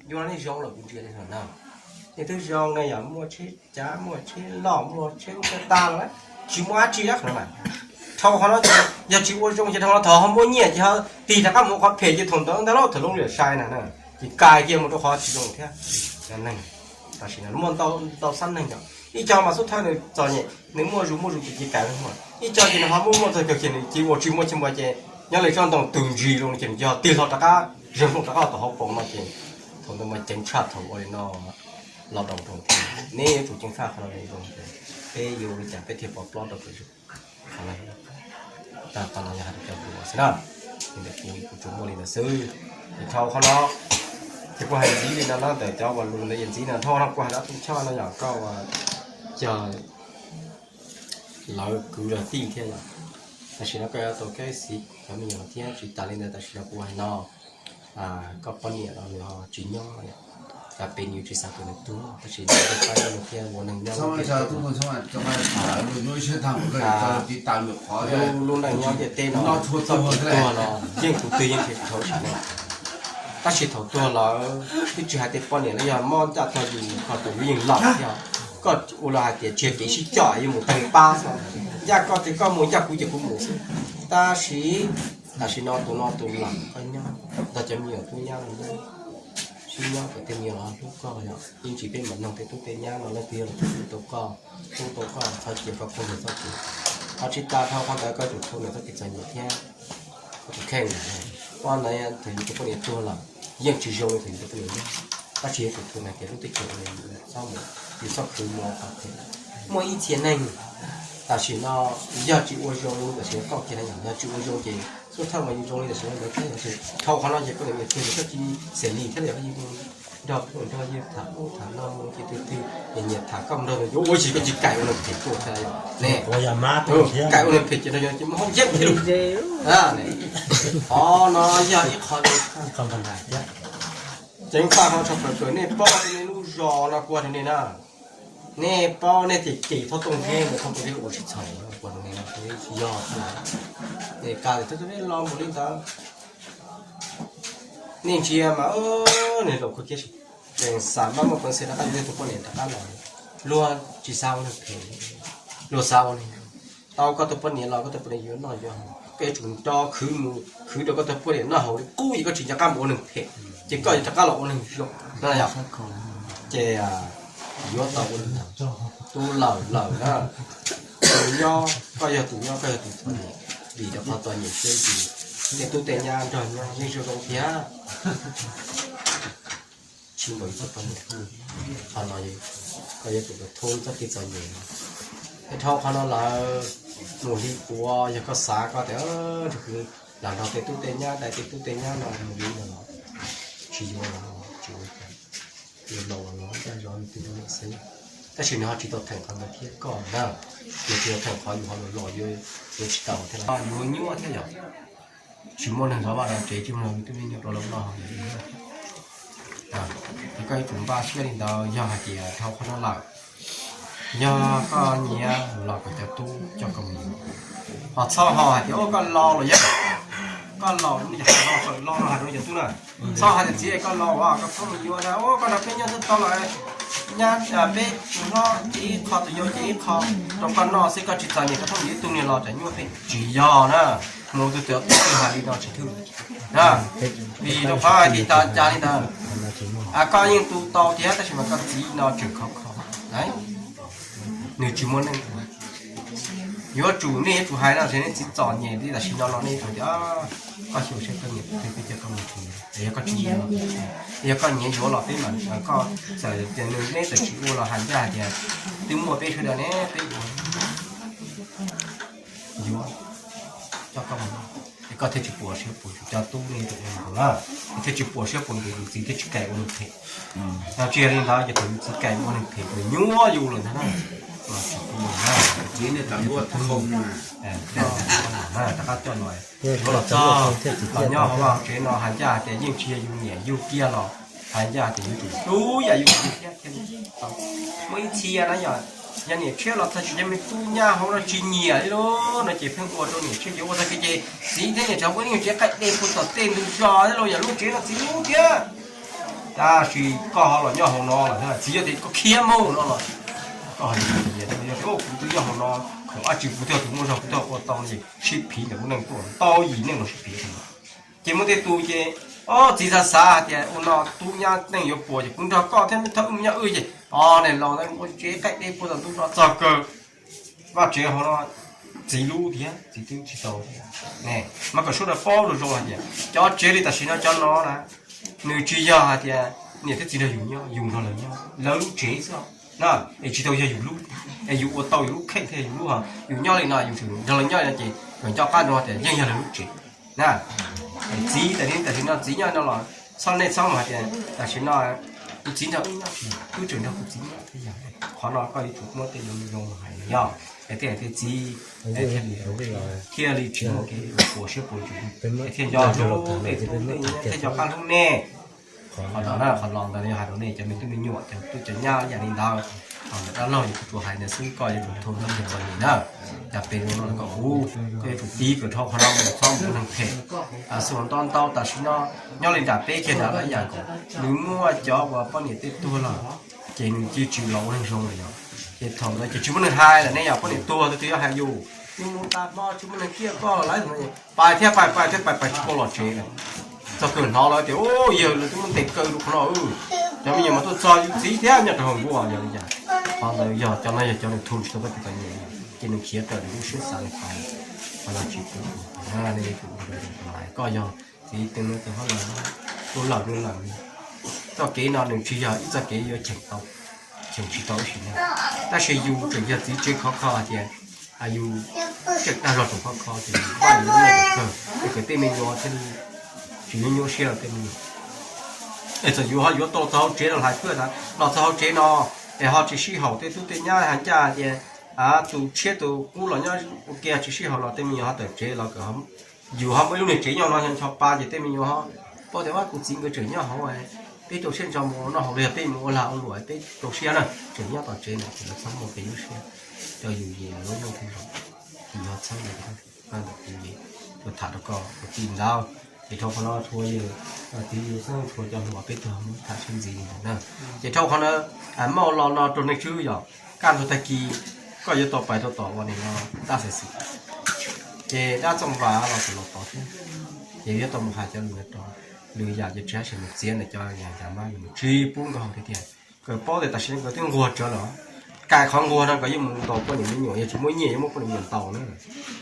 Yog nej zoo lawm kuv ntsia nej no na, nej twb zoo ne, yog muaj tsheb cav, muaj tsheb loj, muaj tsheb ub tsheb tag los tsis muaj dab tsi qhov no. Dhau qhov no, yog tsis ua zoo ces dhau no thaum ho muaj nyiaj ces ho tig rov qab mus qhov phem ces thaum ntawd ntag lauj, thaum lub liam sai na, ces kais kiag mus rau qhov tsis zoo thiab. Neeg tam sim no muaj ntau xab neeg yom, ib co mas xub thawj nws txom nyem nws muaj zus muaj zus ces kais muaj, ib co ces nws ho muaj muaj txog kawg kiag nws ces ua tsis muaj tsis muaj ces nyob li tsob ntoo tws ntsis los ces nws yog tig hlo rov qab zeeg hlo rov qab tom hauv paus no ces thaum ntawd mas ceev tshaj thaum ua li no los daus rau thiab. Neb yuav tsum ceev faj qhov no zoo, peb yuav ua li cas peb thiaj pov plob rau peb zoo. Qhov no, qhov no yog hais rau cov hluas xwb na, li ntawd kuv kuv tsuas muaj li ntawd xwb. Ces dhau qhov no, ces kuv hais ntxiv li no na, ntawm cov uas lus ntawd yog ntxiv no, dhau no kuv hais rau tus choj no yog koj uas cog lawv kwv lawv tij thiab yom. Tam sim no koj yuav tau kev xis cov me nyuam thiab, tsis tas li ntawd tam sim no kuv hais no, koj poj niam los nws ho tsis nyob, cas pem nws tsis xav kom nws tuag, tab sis nws thiaj ua neeg nyob lub ntiaj teb no, lub neej nyob ntiaj teb no txhua tus tuag no yeej tus twg yeej tsis tau sim neej. Tab sis thaum tuag lawm twb tsis hais tias poj niam los yog mob ncaj tog yus, ho tus yus yeej laus thiab. Koj ua los hais tias tsis yog kev sib coj yuav mus tag pab xwb, ncaj koj ces koj mus, ncaj kuv ces kuv mus xwb. Tab sis tam sim no tus no tus laus koj nyob, ntog cov me nyuam tub nyab no nyob, sib nyob kom tej me nyuam los hlub koj yom. Ib ntsis peb mam noog tej tub tej nyab no leej twg yog los hlub tau koj, hlub tau koj, txhob cia koj poob ntawm txoj kev. Ho tsis tas dhau qhov ntawd koj tsum tau ntawm txoj kev txom nyem thiab, koj tsum kheej. Poj ntawd thaum yus tus poj niam tuag lawm yeej tsis zoo li thaum yus tus poj niam nyob, tab sis yuav tsum tus hais tias lub teb chaws no yus txhob mus, yus txhob khwv mus qhov phem. Muaj ib txhia neeg tam sim no yog tsis ua zoo li tam sim no koj kiag na, yog tsis ua zoo ces xub thawj mas yus zoo li tam sim no ntawd thiab, yog tsis dhau qhov no ces poj niam tuag ces koj tsis xes lis thiab, yog koj yeej nrog phooj nrog ywg tham ub tham no mus ces twg twg nyiam nyiam tham koj mus nrog yuav ua tsis koj tsis kaim ua neeg phem tuaj thiab ne. Kaim ua neeg phem ces nrog yuav ces mus hauv yeeb thiab lus. Qhov no yog ib qho ceev faj no tshaj plaws kawg. Nej paub nej lub zos no kuv hais rau nej na, nej paub nej ces ces thob tooj zeb mus thob tooj zeb ua tsis txhaum, kuv hais rau nej no, yog nej ka tias thob tooj zeb los mus li ntawd, nej ntsia mas nws laus kawg kiag, tseem xav npaj muaj peev xwm rov qab yuav tus poj niam rov qab los. Luag tsis xav ua neeg phem, luag xav ua neeg zoo. Tau koj tus poj niam los koj tus poj niam yuav noj yuav haus, koj yuav tsum nrog khwv mus khwv rau koj tus poj niam noj haus li qub ces koj tsis nco qab mus ua neeg phem, ces koj yuav rov qab los ua neeg zoo no yom. Ces yuav tau ua neeg zoo, tus lawm lawm na, tus nyob koj yog tus nyob, koj yog tus txom nyem, vim rau qhov txom nyem siab ntsws, tej tub tej nyab nrog nyob yeej zoo zoo thiab. Tsis npaum li txoj poj niam, qhov no koj yuav tsum tau thoob txoj kev txom nyem no. Es dhau qhov no lawm, mus hli puav, yog koj xav koj tias lam nrog tej tub tej nyab, dai tej tub tej nyab no mus li no los tsis yuav los tsis ua cas, yuav laus los los ncaj zog twg xwb. Tab sis nws ho tsis tau theem qhov ntawd thiab koj na, nws tsis tau theem qhov yus ho los los yuav tsis tau thiab, yuav nyuaj thiab yom. Tsis muaj neeg zov vaj zov tsev, tsis muaj neeg twb me nyuam rau lawv noj. Ces koj yuav tsum npaj siab li ntawd, yog hais tias dhau qhov no lawm, yog koj nyiam los kom cov tub coj koj mus yuav. Ho txhob ho hais tias ua koj laus los yog, koj laus, laus no hais rau cov tub na, txhob hais tias txiv koj laus koj txhob mus yuav na, ua koj nrog peb nyob twb tau los, nyab peb tus hlob ces ib qho, tus yau ces ib qho, rau koj noj xwb, koj tsis txom nyem koj txhob mus yuav ib tug niag los tsam nyuaj phem, tsis yog na. Mus tus twg twg hais li no tsis thwj na, vim rau qhov hais tias cas li ntawd, koj yeej tu tau thiab tab sis mas koj txiv no tseem khov kho, nws tsis muaj neej. Yuav tsum, nej yuav tsum hais no, nej txiv txom nyem li tam sim no los nej yuav tsum tias koj xyuam seb koj nyiam tus twg peb coj koj mus tus ntawd, yog koj tsis nyiam, yog koj nyiam yuav los peb mam, koj txawm tias nws neb txawm tsis ua los hais ncaj hais tias twb muaj peb sawv daws ne peb ua yuav coj koj mus, es koj thiaj tsis pom siab pom ntsws, cov tub nej yuav tsum ua li ntawd na, es thiaj tsis pom siab pom ntsws, yus txiv thiaj tsis kam ua neeg phem. Yog tsis yog li ntawd ces thaum yus txiv kam ua neeg phem ces nyuaj yus lawm ntag na. Txiv nej tam yuav thoob na, rov qab coj los, yuav los txog los nyob hauv vaj tsev no hais ncaj hais tias yeej tsis yog yus niam yug kiag los hais ncaj hais tias yuav tsum hlub yam yus txiv thiab. Muaj ib txhia na yog, yog niam tshiab los txog tsis yog me tub nyab hauv no tsis nyiam li lauj no ces pheej ua rau niam tshiab ces ua tag kis ces txiv thiab niam tsev ua ib nyuag tsev qaij dej puag tom tej ntug zos thiab los yog lub tsev no txiv lub thiab. Tab sis koj ho los nyob hauv no lawm thiab, txiv yog tias koj khiav mus no los, koj ho yog koj kuv twb nyob hauv no, thaum ab tsi kuv thiaj tus muaj zog kuv thiaj ua tau no ces sib phiv ntawm lub neej tuaj tau yim neej los sib phiv. Ces muaj tej tus ces, o, txiv xav xav hais tias ua no tub nyab neej yuav puas ces kuv nrog koj thiab thawj wb mus nyob wb ces, o, niag laus ntawd ua tsev qaij deb puag tom ntug no txog kawg, vaj tsev hauv no txiv lub thiab txiv twb tsis tau. Mas kom sawv daws paub zoo zoo hais tias cov tsev li tam sim no cov no na, nws tsis yog hais tias niam thiab txiv nrog yus nyob, yus nrog lawv nyob lawv lub tsev xwb na, es tsis tau yog yus lub, es yus ua tau yus lub kheej thiab yus lub, yus nyob li no yus tseem nrog lawv nyob li no ces kom nco qab ntsoov tias yeej yog lawv lub tsev na. Txiv tam sim, tam sim no txiv nyob no los txhob nej txhob mus hais tias tam sim no kuv txiv nrog wb nyob, wb tseem nrog kuv txiv nyob thiab yog. Qhov no koj yuav tsum muab tej zoo zoo hais yog, es tej hais tias txiv thiaj li tsis muaj kev puas siab puas ntsws, thiaj nco hlub tej tub tej nyab thiaj nco qab hlub nej. Qhov no na, qhov los ntawd yog hais rau nej cov me tub me nyuam cov tub cov nyab yam li ntawd, ho ntawm dab laug yus kuv tsuas hais ntawd xwb, koj yuav tsum thau nrog cov txom nyem na. Cov pes zoo no koj ua, koj yuav tsum tiv kom dhau qhov no mus txhob mus ua neeg phem. Xus ntau ntau tam sim no nyob li nram peb kiag nram lawm yam nkaus, nws muaj cov uas poj niam tej tuag los ces nws cia tsis los ua neeg zoo lawm yog, ces thaum ntawd ces tsis muaj neeg hais lawm ne, yog poj niam tuag tus twg yuav hais yus, yus mus tas hmo tsis muaj neeg ciaj koj los lawv pais thiab pais pais thiab pais pais tsis tau los tsev lawm. Txog kawg hnov lawv tias, u, yawg lawv twb muab ntes kaw rau qhov no, cov me nyuam mas tuaj txog yus txiv thiab nyob rau hauv nkuaj yog li cas. Qhov ntawd yog cov no yog cov nws thu tsis tau koj tus txom nyem, ces nws khiav raws nws lub siab xav li qhov, qhov no tsis pub, nej yuav tsum ua zoo rau lawv. Koj yog txiv tej no tus hlob lawm, tus lawm nws lawm, txoj kev no nws tsis yog ib txoj kev yuav cheem tau, cheem tsis tau ib sim neej. Tab sis yus tseem yog txiv tsev khov kho hais tias yus tseem dag zog tseem khov kho ces yus vaj yus lub neej kom kawg, es kom tej me nyuam thiaj li tsis nyuaj nyuaj siab rau tej me nyuam. Es txawm yus ho yuav tau los txog hauv tsev no, hais peb tas los txog hauv tsev no es ho tsis sib haum, tej tub tej nyab ho ncaj hais tias tus tshiab tus qub los nyob ua ke tsis sib haum los tej me nyuam ho tawm tsev los kom yus ho muaj ib lub niag tsev nyob no ncho pa ces tej me nyuam ho paub tias ua kuv txiv nkawd tseem nyob hauv, peb rau siab ntso mus ua noj haus los yog peb mus ua lag ua luam peb rau siab na, tseem nyob tom tsev na ces lawv txhob muaj kev nyuaj siab rau yus ces lawv lub neej thiaj zoo. Ces yog txhawb ntawm kuv, ntawm kuv ces tuaj tham rau koj tus tij ntawd, ces dhau qhov no tshua yawg txiv yus xeeb tshua cov hluas peb tuaj muab tham sib ntxiv li ntawd na. Ces dhau qhov no, mauj los no rau nej tswb yog kaj ntug tag kis koj yuav tau pais rau tom uas nim no tab xav xwm, ces dab txooj vas los txawm los tod thiab, ces yuav tau mus hais cov lus rau, lwm yam ces tsis hais mus txiav ntawm cov yam cas mas yus tsis pub nkag hauv tiag tiag. Nkawd paub tias tam sim no nkawd twb nquag tsawv lawm, kaim qhov nquag no nkawd yeej mus ntaus poj niam me nyuam, yog tsis muaj nyiaj yuav muab poj niam me nyuam ntaus na.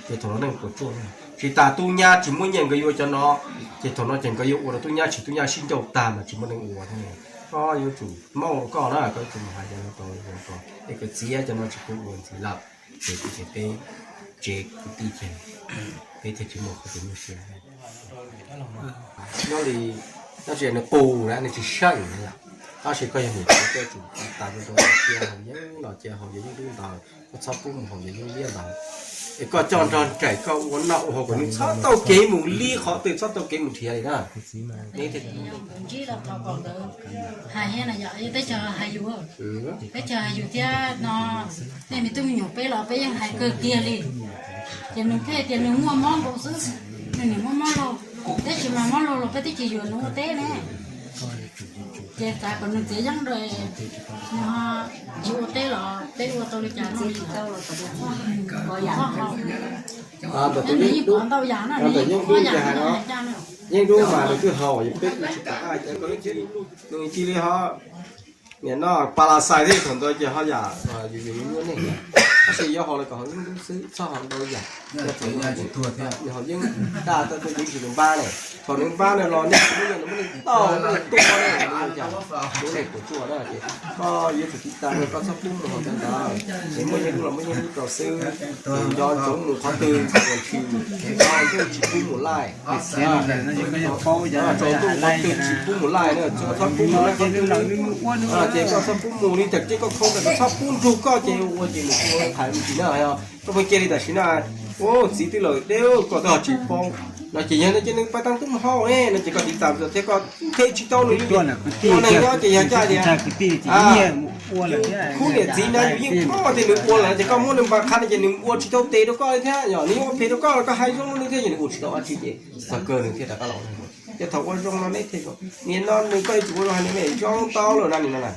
Ces thaum no neej puas tsuaj, tsis tas tub nyab tsis muaj nyiaj nkawd yuav cov no, ces thaum no ces nkawd yuav ua rau tub nyab tsis, tub nyab sib ncauj tag mas tsis muaj neej ua thiab. Koj yuav tsum mauj koj na, koj yuav tsum mus hais cov no rau, es kom txiav cov no tsis pub ua ntxiv lawm, ces peb tsev kwv tij ces peb thiaj tsis muaj qhov kev nyuaj siab. Nyob li, tab sis nws qus na nws tsis saj yus na yom, tab sis koj yog niam tsev koj yuav tsum tas rau rau cia haus yeeb los cia haus yeeb dub ntawd, koj txhob pub mus haus yeeb liab ntawd, es koj coj nrog nraim koj ua noj ua haus kom nws txhob tau kev mus li qhov twg, txhob tau kev mus nrhiav li na. Ntsib los thaum kaum ntawd hais thiab na yom, teb chaws hais yus, teb chaws hais yus thiab no, nej me tub me nyuam peb los peb yeej hais kawg kiag li. Ces nws pheej tias nws muaj mob nkaus xwb, nws niam muaj mob laug, tab sis mas mob laug los peb twb tsis yuav nws ua teb ne. Ces xav kom nws txiav yeeb rau, nws ho tsis ua teb los peb ua tau li cas no. Ntawm tus yeeb dub, ntawm yeeb dub ces hais no, yeeb dub mas nws twb haus, peb twb tsis kam, nws cia li ho nim no pa la xais thiab thaum ntawd ces ho yam yus yus nyuaj nyuaj neej, tab sis yuav haus los kom haus yeeb dub xwb txhob haus ntau yam. Nws haus yeeb daj tau tej yeeb tsis nws npab ne, thaum nws npab no los nej tsis muaj nyiaj nws muab nej tau nej tua ne, ua cas lub neej puas tsuaj na. Ces koj yuav tsum tiv tas rau koj txhob pub mus haus cov ntawd, ces muaj yeeb dub los muaj yeeb dub rau xwb. Ces nco ntsoov mus qhov twg uas tsis, tsis pub mus laij, tsaus ntuj qhov twg tsis pub mus laij na, txhob pub mus laij. Ces koj txhob pub mus li cas ces koj khau tas koj txhob pub nrug koj ces ua ces nws ua qhais me ntsis na. Koj pheej cia li tam sim no, ua txiv twb lawm deb koj twb ho tsis paub no ces yog no ces nws pais tau tub mus hau ne no ces koj tiv tas thiab koj them tsis tau nws li. Ua neeg nyob ces yog caj tias khub niam txiv no yus yeej paub tias nws ua lawm ces koj muab nws npam qha no ces nws ua tsis tau tes rau koj li thiab, yog nws yuav ua phem rau koj los koj hais zoo li thiab ces nws ua tsis tau dab tsi ces txog kawg nws thiaj rov qab los ua neeg. Ces thaum ua zoo no neb thiaj zoo. Nim no nws koj yuav tsum ua zoo hais nws, nws zoo tau lawm na, nim no na.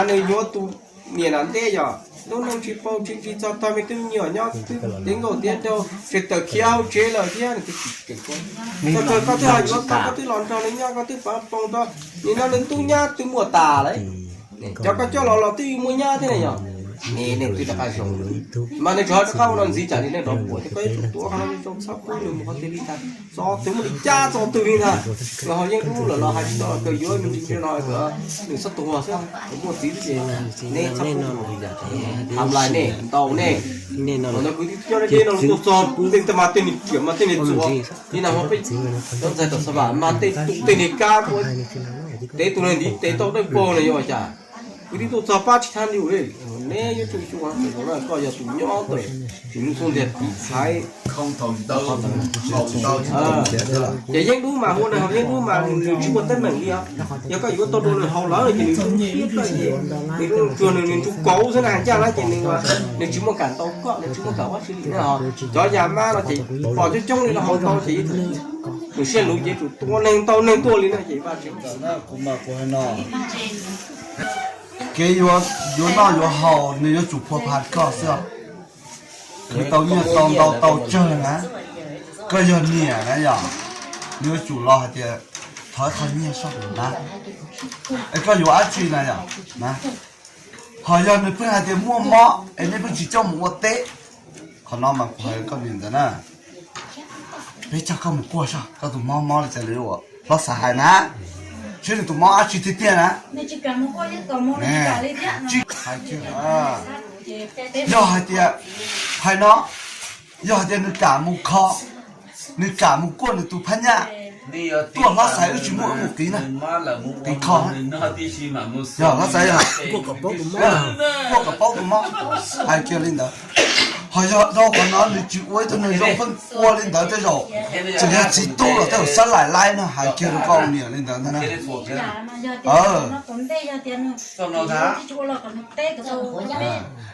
Nws yuav tus niam lam ntej yog lub neej tsis paub tsis ntsig txog tog me tub me nyuam nyob twb tiav nkauj tiav nraug tseem tawm khiav hauv tsev lawm thiab nws twb tsis tseem paub. Txog thaum koj twb ho yuav tau koj twb los nrog nws nyob koj twb pab poo tau, nim no nws tub nyab twb muaj tas lawm. Cov koj coj los los twb muaj nyab thiab na yog. Nej twb rov qab zoo, mas nws tseem ho rov qab ua no ntxiv tsam li nej rov puas thiab koj yuav tsum tuav qhov no zoo txhob pub nws mus qhov twg li ntag. Txo twg muaj li cas txo twg li ntag. Los ho yeej ub lawm los hais tsis tau los kawg yuav me ntsis no kawg nws txhob tuag xwb, muaj txiv xwb ces nej txhob pub mus li ntag. Tham lais nej ntaus nej. Thaum ntawd kwv tij coj nej dej no tuaj txog pub tej mas tej niag riam mas tej niag txuas li na ho peb cov ntxhais tom xav vam mas tej tus tej niag kab ua tev tus niag ntiv tes tau dawb paug na yuav ua cas. Kwv tij tuaj txog pab tsis thab li, neb yuav tsum xyuas, koj yog tus nyob tawm tsis nug txog ntiag tiv thaiv. Ces yeeb dub mas hu na, yeeb dub mas nws tsis muaj teeb meem li os. Yog koj yuav tau rau nws haus lawm ces nws tsuag nws, nws ntsuag kauv xwb na, ncaj lawm ces nws, nws tsis muaj kam ntaus koj, nws tsis muaj kam ua si li na. Cov yam mab no ces pom coob coob li no haus tau ces nws siab luv ces tsum tua neeg ntau neeg tuaj li no ces vaj tsev. Kev yuav noj yuav haus nws yuav tsum phua pha koj xwb. Nws tau nyiaj tau ntau tau tsawg na, koj yog niam na yog, nws yuav tsum los hais tias thov ib qho nyiaj soj na, es koj yuav dab tsi na yog na. Ho yog nws pheej hais tias muaj mob es nej pheej tsis coj mus ua teb, qhov no mas kuv hais koj niam ntawd na, peb coj koj mus kuaj soj, koj tus mob mob li cas li uas hlob xav hais na, seb nws tus mob dab tsi tiag tiag na. Tsis hais kiag, yog hais tias, hais no, yog hais tias nws kam mus kho, nws kam mus kuaj nws tus phab nyaj, tuaj hlob xaiv wb tsis muaj wb mus qiv na, qiv kho. Yog hlob xaiv yog kuaj kom paub tus mob, hais kiag li ntawd. Ho yog dhau qhov no nws tsis ua ib tug neeg zoo pheej ua li ntawd tej zaum tseem yog txiv tub los tej zaum sab laim laib no, hais kiag rau koj niam li ntawd ntag na.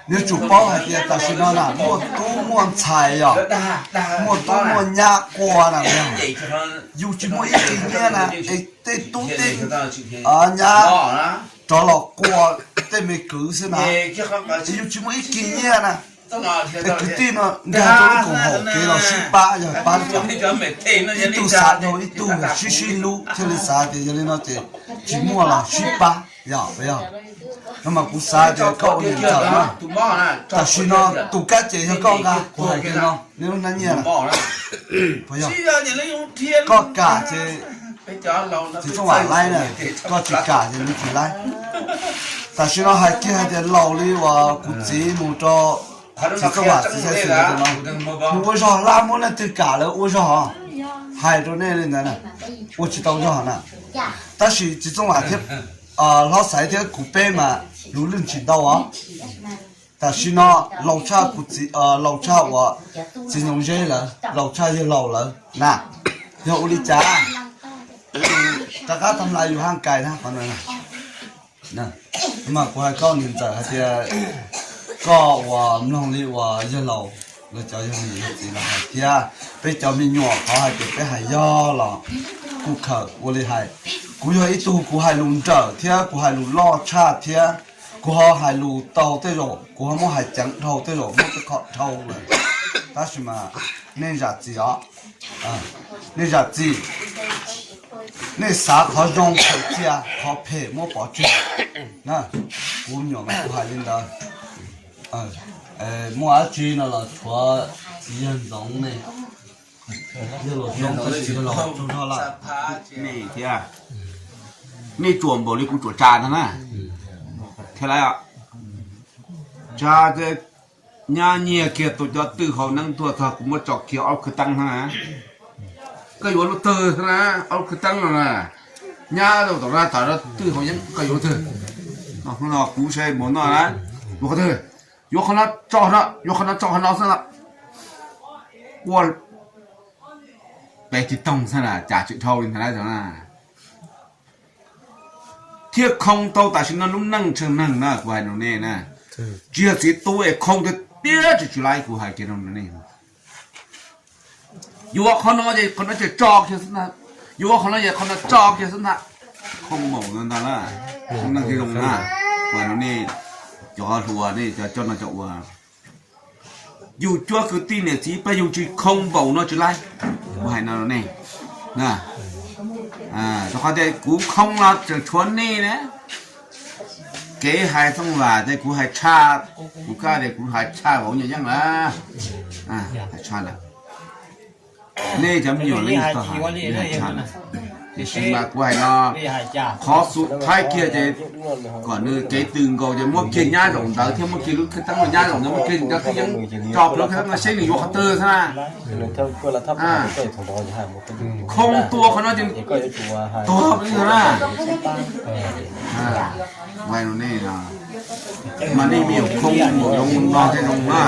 Yuav tsum paub hais tias tam sim no na muaj tub muaj ntxhais yog, muaj tub muaj nyab qua na, yus tsis muaj ib kis nyiaj na es tej tub tej nyab rov los qua tej me kwv xwb na, es yus tsis muaj ib kis nyiaj na. Es kwv tij no nkag rau lub koom haum kev los sib pab yog pab li cas, ib tug xav dhau ib tug sib sib hlub thiaj li xav tias yog li no ces tsis muaj los sib pab yog, yog. No mas kuv xav tias koj ua niam ntxawm na, tam sim no tus kab ces yog koj nqa, kuv hais tias no neb lub hnab nyiaj na, puas yog? Koj kam ces txiv Txooj Vam laib na, koj tsis kam ces nws tsis laib. Tam sim no hais kiag hais tias laus li uas kuv txiv mus rau txiv Txooj Vam txiv Xaiv Xwm no, nws ua zog lab muab leej twg kam lawv ua zog, hais rau nej li ntawd na, ua tsis tau zog na. Tab sis txiv Txooj Vam thiab hlob Xaiv thiab kuv peb mas lus lwj tsis ntau os. Tam sim no laus tshaj kuv txiv, laus tshaj uas txiv Ntxoov Zeb lawm, laus tshaj yawg laus lawm na. Yog ua li cas rov qab tag lais yus haj kais na qhov ntawd. Mas kuv hais koj niam ntxawm hais tias koj uas mloog li uas yawg laus lawv cov yog niam yog txiv los hais thiab peb cov me nyuam qhov hais tias peb hais yog los kuj khawm ua li hais. Kuv yog ib tug kuv hais lus nrawm thiab kuv hais lus loj tshaj thiab kuv ho hais lus tau tej zaum kuv ho muab hais ceev dhau tej zaum muab tej qho dhau lawm. Tab sis mas nej zam txim os, nej zam txim, nej xav qhov zoo txhawm cia, qhov phem muab pov tseg. Kuv me nyuam mas kuv hais li ntawd. Muaj dab tsi no los tshuav yawg Ntxoov ne, yawg laus Ntxoov tab sis yawg laus tsaug zog lawm. Nej thiab, nej tsuam npaum li kuv tsuam tsa ntag na. Thiab lawm, tsa nyab nyiag kiag tus cov twj hau neeb tuaj txog kuv muab tso kiag ob lub khwv teeb na. Koj yuav lub twg na, ob lub khwv teeb no na, nyab tom na, tom twj hau yeeb koj yuav lub twg? No kuv saib npaum no na, yuav qhov twg? Yuav qhov no tso no, yuav qhov no tso qhov no xwb no. Ua peb tsis toog xwb na, cas tsis dhau li ntag na. Thiaj khoo tau tam sim no lub neej tshee neeg na, kuv hais rau nej na. Tsis yog txiv tub es khoo tiag tiag tsis tsis laib, kuv hais kiag rau nej. Yuav qhov no ces qhov no ces tso kiag xwb na. Yuav qhov no yog qhov no tso kiag xwb ntag. Khoo npaum no ntag na, khoo neeg thiaj zoo na. Uas no nej cov hluas nej cov coj no cov uas yus cuab kwv tij niam txiv pab yus tsis khoo npaum no tsis laib. Kuv hais no nej, rau qhov tias kuv khoo los tseem tshuav nej na. Kev hais txooj vam ces kuv hais tshaj, kuv kaj tias kuv hais tshaj vauv Nyiaj Yeeb lawm, hais tshaj lawm. Nej cov me nyuam los yeej tau hais, tiam sis mas kuv hais no, qhov xub thaib kiag ces kom nws kev tws nkaus ces muab kiag nyab zaum ntawd thiab muab kiag lub khib teeb nyab zaum ntawd, muab kiag ntawd khib yeeb tso plhuav khib teeb no seb nws yuav qhov twg xwb na. Khoo tua qhov no ces tuag li na. Mas nej me nyuam khoo npaum zoo no thiaj zoo na,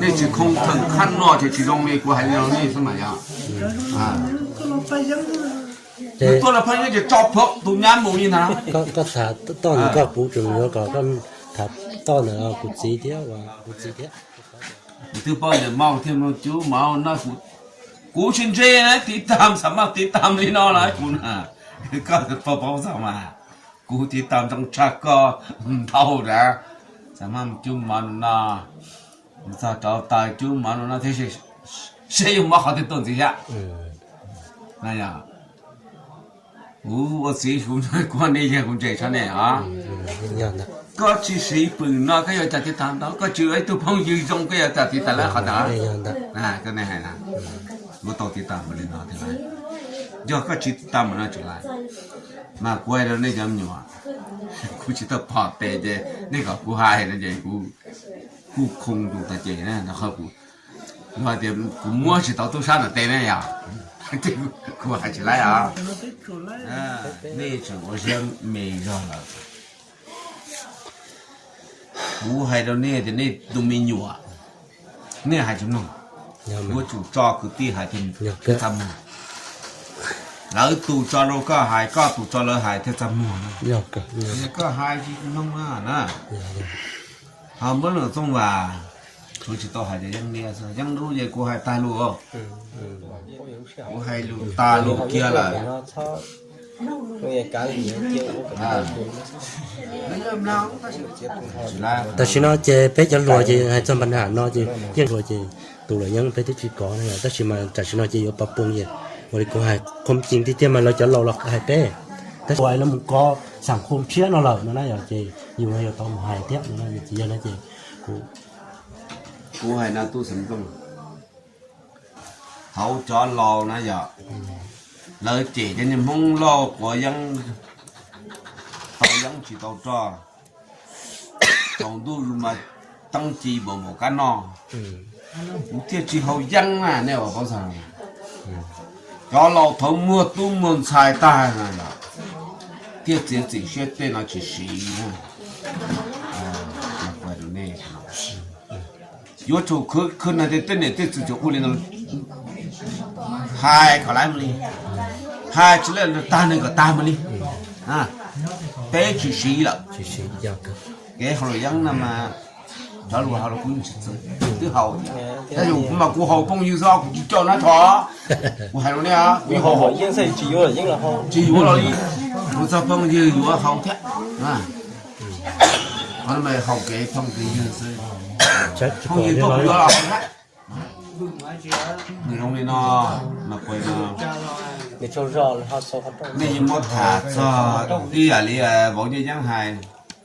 nej tsis khoo theem qhaj no ces tsis zoo li kuv hais li no nej xwb mas yog. Nws tuaj los phaj yeeb ces tso plhuav tus nyab mus li ntag. Koj tham toj ntawm koj, kuv tseem yuav kom koj tham toj ntawm kuv txiv thiab, kuv txiv thiab. Twb paub ntawm Mauj thiab Mauj Cub mas no, kuv tsis ntse na, tiv tam xam maj tiv tam li no na kuv na. Koj paub paub txog mas, kuv tiv tam ntoo tshaj koj ntau na. Xam maj Cub mov no, txog rau taws Cub mov no thiab, seb yuav muab qhov twg tuaj ntxiv thiab. Na yog, kuv ua txiv kuv, kuv nej yog kuv ntse tshaj nej os. Koj tsis siv pwm no koj yuav cas tiv tam ntau, koj tsis ua ib tug phooj ywg zoo koj yuav cas tiv tam lawv qhov ntawd. Koj nej hais na, kuv tau tiv tam li no thiab, yog koj tsis tiv tam no tsis laib. Mas kuv hais rau nej cov me nyuam, kuv tsis tau pom tes ces nej kom kuv hais no ces kuv kuj khoo tus tas ces na, rau qhov kuv, yog hais tias kuv muab tsis tau tub sab ntawm tes na yog, kuv hais tsis laib os. Nej tseem ua siab me zog lawm. Kuv hais rau nej tias nej tus me nyuam, nej hais tsis mloog, yuav tsum tso kwv tij hais thiaj txaj muag. Lawv tus tso rau koj hais, koj tus tso lawv hais thiaj txaj muag. Koj hais tsis mloog na. Ho muab lus txooj vas, kuv tsis tau hais tias yeeb liab xwb, yeeb dub ces kuv hais tag lus, kuv hais lus tag lus kiag lawm. Tam sim no ces peb cov hluas ces hais txog npa ham no ces yeej hluas ces tus luam yeeb peb twb tsis kov na, tab sis mas tam sim no ces yuav pab pw ces ua li kuv hais qhuam cees tiag tiag mas lawv cov laus los hais peb, tab sis lawv mus kov xam khum tshiab no lawm no na yog ces yus yuav tau mus hais thiab no na, yog tsis yog no ces kuv, kuv hais no tub xeev nplooj, hauv cov laus na yog, lawv cem cov niag Hmoob loj quav yeeb, tau yeeb tsis tau roj, tsaus ntuj zus mas teeb ci npaum npaum kab noj, kuv thiaj tsis haus yeeb na nej ua paub txog. Cov laus thaum muag tub muag ntxhais tag thiaj txiav txim siab tej no tsis siv. Yuav tsum khwv khwv nag tej niam tej txiv tsuas ua li no, hais kom laib mus li, hais tsis laib tag neeg kom tag mus li. Peb tsis siv lawm. Kev haus luam yeeb no mas cov luag haus los kuv yeej tsis txwv, twb haus thiab. Tab sis kuv mas kuv haus phooj ywg xwb kuv tsis coj nab tho. Kuv hais rau nej, kuv yuav haus, tsis yuav los li, kuv txog phooj ywg yuav haus thiab. Qhov no mas haus kev phooj kev ywg xwb, phooj ywg tuaj kuv yuav los haus thiab. Nws zoo li no, mas kuv no, nej yeej muab tham txog ib yam li vauv Nyiaj Yeeb hais,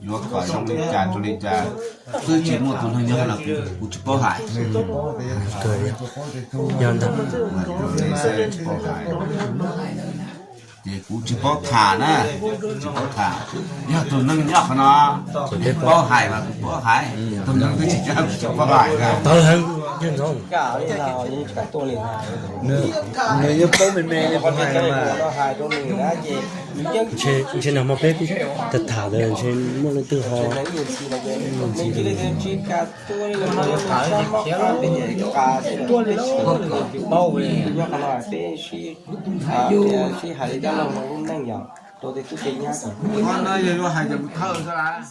yuav kom zoo li cas rau li cas, twb tsis muaj tus neeg nyob no, kuv tsis paub hais. Ces kuv tsis paub tham na, tsis paub tham. Yog tus neeg nyob qhov no, kuv paub hais mas kuv paub hais, tus neeg twb tsis nyob kuv tsis paub hais. Nws yeej paub me me li kuv hais mas. Ntshe nag hmo peb tham tham ntawd ntshe muaj leej twg ho ntxi li. Qhov no yog yuav hais cov mus thawj xwb las.